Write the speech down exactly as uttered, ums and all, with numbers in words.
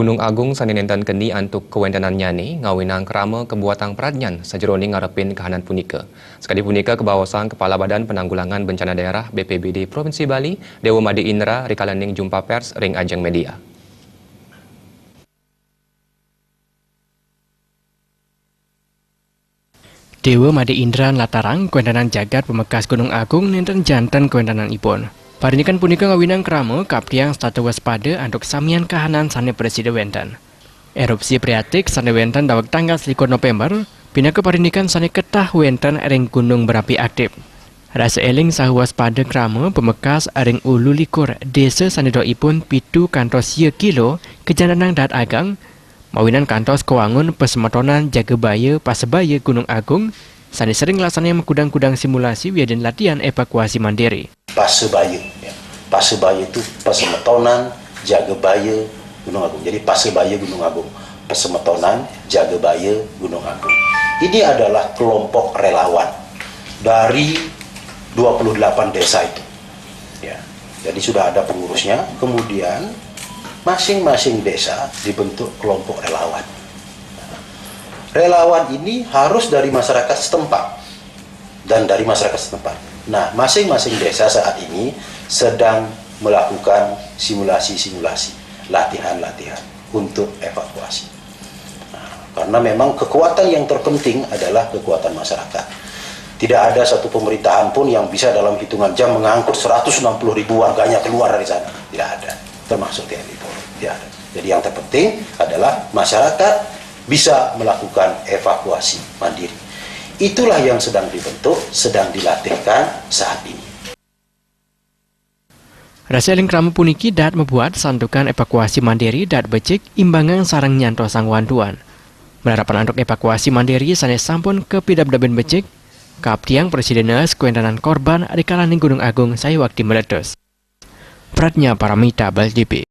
Gunung Agung sané nénten keni antuk kawéntenannyané ngawinang krama kabuatang pradnyan sajeroning ngarepin kahanan punika. Sakadi punika kabaosang Kepala Badan Penanggulangan Bencana Daerah B P B D Provinsi Bali, Dewa Made Indra, rikalaning jumpa pers ring ajeng média. Dewa Made Indra nlatarang kawéntenan jagat pamekas Gunung Agung nénten janten kawéntenanipun. Parinikan punika ngawinang krama kaaptiang setata waspada antuk samian kahanan sané prasida wénten. Erupsi priatik sané wénten daweg tanggal selikur Novémber pinaka parinikan sané ketah wénten ring gunung berapi aktif. Rasa éling saha waspada krama pamekas ring ulu likur désa sané dohipun pitu kantos sia kilo kajantenang dahat ageng, mawinan kantos kawangun pasemetonan jaga baya pasebaya Gunung Agung sané sering nglaksanayang makudang-kudang simulasi wiadin latihan evakuasi mandiri. Pasebaya, ya. Pasebaya itu pasemetonan jaga baya Gunung Agung. Jadi pasebaya Gunung Agung, pasemetonan jaga baya Gunung Agung. Ini adalah kelompok relawan dari dua puluh delapan desa itu. Ya. Jadi sudah ada pengurusnya, kemudian masing-masing desa dibentuk kelompok relawan. Relawan ini harus dari masyarakat setempat dan dari masyarakat setempat. Nah, masing-masing desa saat ini sedang melakukan simulasi-simulasi, latihan-latihan untuk evakuasi. Nah, karena memang kekuatan yang terpenting adalah kekuatan masyarakat. Tidak ada satu pemerintahan pun yang bisa dalam hitungan jam mengangkut seratus enam puluh ribu warganya keluar dari sana. Tidak ada. Termasuk T N I Polri. Tidak ada. Jadi yang terpenting adalah masyarakat bisa melakukan evakuasi mandiri. Itulah yang sedang dibentuk, sedang dilatihkan saat ini. Rasa éling krama puniki dahat mabuat santukan evakuasi mandiri dahat becik imbangang sareng nyantosang wantuan. Malarapan antuk evakuasi mandiri sané sampun kapidabdabin becik, kaaptiang prasida naas kawéntenan korban rikalaning Gunung Agung sayuakti meletus. Pradnya Paramita, Bali T V.